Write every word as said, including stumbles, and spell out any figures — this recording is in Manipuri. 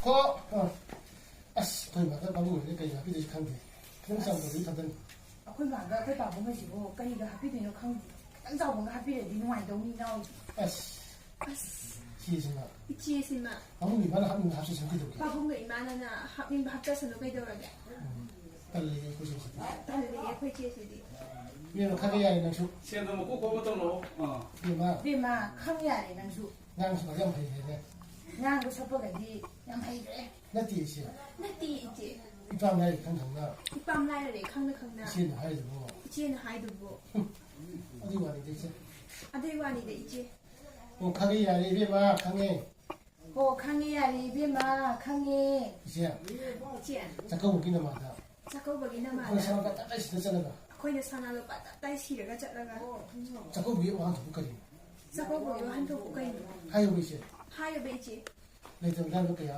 ꯑꯣ, ꯑ꯫ ꯑꯁ, ꯑꯩꯈꯣꯏ ꯃꯥꯗ ꯄꯥꯕꯨꯡ ꯍꯣꯏꯗ ꯀꯩ ꯍꯥꯞꯄꯤꯗꯣꯏꯁꯦ ꯈꯪꯗꯦ꯫ ꯈꯤꯇꯪ ꯆꯥꯎꯗꯕꯗꯤ ꯊꯝꯗꯪ꯫ ꯑꯩꯈꯣꯏ ꯃꯥꯒ ꯑꯩꯈꯣꯏ ꯄꯥꯕꯨꯡ ꯍꯣꯏꯁꯤꯕꯨ ꯀꯔꯤꯒ ꯍꯥꯞꯄꯤꯗꯣꯏꯅꯣ ꯈꯪꯗꯦ꯫ ꯈꯤꯇꯪ ꯆꯥꯎꯕ ꯑꯃꯒ ꯍꯥꯞꯄꯤꯔꯗꯤ ꯅꯨꯡꯉꯥꯏꯗꯧꯅꯤ ꯏꯅꯥꯎ꯫ ꯑꯁ, ꯑꯁ, ꯁꯤꯁꯤꯅ ꯏꯆꯦꯁꯤꯃ꯫ ꯄꯥꯕꯨꯡ ꯏꯃꯥꯅ ꯍꯥꯞꯅꯤꯡꯕ ꯍꯥꯞꯁꯤꯁꯨ ꯀꯩꯗꯧꯒꯦ? ꯄꯥꯕꯨꯡꯒ ꯏꯃꯥꯅꯅ ꯍꯥꯞꯅꯤꯡꯕ ꯍꯥꯞꯆꯁꯅꯨ ꯀꯩꯗꯧꯔꯒꯦ? ꯎꯝ, ꯇꯜꯂꯦ ꯑꯩꯈꯣꯏꯁꯨ ꯍꯧꯖꯤꯛꯇꯤ꯫ ꯇꯜꯂꯦ ꯑꯩꯈꯣꯏ ꯏꯆꯦꯁꯤꯗꯤ꯫ ꯏꯕꯦꯝꯃ, ꯈꯔ ꯌꯥꯔꯦ ꯅꯪꯁꯨ꯫ ꯁꯦꯟꯗꯣ ꯃꯀꯣꯛ ꯈꯣꯝꯕ ꯇꯧꯅꯧ꯫ ꯑꯥ꯫ ꯏꯕꯦꯝꯃ, ꯕꯦꯝꯃ, ꯈꯪ ꯌꯥꯔꯦ ꯅꯪꯁꯨ꯫ ꯉꯥꯡꯕꯁꯨ ꯌꯥꯝ ꯍꯩ ꯍꯩꯅꯦ꯫ ꯉꯥꯡꯕ ꯁꯛꯄꯒꯗꯤ ꯌꯥꯝ ꯍꯩꯈ꯭ꯔꯦ꯫ ꯅꯠꯇꯦ ꯏꯆꯦ꯫ ꯅꯠꯇꯦ ꯏꯆꯦ꯫ ꯏꯄꯥꯝ ꯂꯥꯏꯔꯤ ꯈꯪ ꯈꯪꯅ ꯏꯄꯥꯝ ꯂꯥꯏꯔꯔꯦ ꯈꯪꯅ ꯈꯪꯅ꯫ ꯏꯆꯦꯅ ꯍꯥꯏꯔꯤꯗꯨꯕꯨ꯫ ꯏꯆꯦꯅ ꯍꯥꯏꯗꯨꯕꯨ꯫ ꯑꯗꯨꯒꯤ ꯋꯥꯅꯤꯗ ꯏꯆꯦ꯫ ꯑꯗꯨꯏ ꯋꯥꯅꯤꯗ ꯏꯆꯦ꯫ ꯑꯣ, ꯈꯪꯉꯦ ꯌꯥꯔꯦ ꯏꯕꯦꯝꯃ, ꯈꯪꯉꯦ꯫ ꯍꯣ, ꯈꯪꯉꯦ ꯌꯥꯔꯦ ꯏꯕꯦꯝꯃ, ꯈꯪꯉꯦ꯫ ꯏꯆꯦ, ꯏꯆꯦ, ꯆꯥꯛꯀꯧꯕꯒꯤ ꯅꯃꯥꯗ ꯆꯥꯛꯀꯧꯕꯒꯤ ꯑꯩꯈꯣꯏ ꯅꯃꯥꯗ ꯁꯅꯥ ꯇꯞꯇꯥꯏ ꯁꯤꯗ ꯆꯠꯂꯒ ꯑꯩꯈꯣꯏꯅ ꯁꯅꯥ ꯂꯨꯄꯥ ꯇꯞꯇꯥꯏ ꯁꯤꯔꯒ ꯆꯠꯂꯒ ꯆꯥꯛꯀꯧꯕꯒꯤ ꯋꯥꯍꯟꯊꯣꯛꯄꯨ ꯀꯔꯤꯅꯣ? ꯆꯥꯛꯀꯧꯕꯒꯤ ꯋꯥꯍꯟꯊꯣꯛꯄꯨ ꯀꯩꯅꯣ? ꯍꯥꯏꯌꯨꯕ ꯏꯆꯦ꯫ ꯍꯥꯏꯌꯨꯕ ꯏꯆꯦ꯫ ꯂꯩꯇꯕ ꯂꯥꯏꯔꯕ ꯀꯌꯥ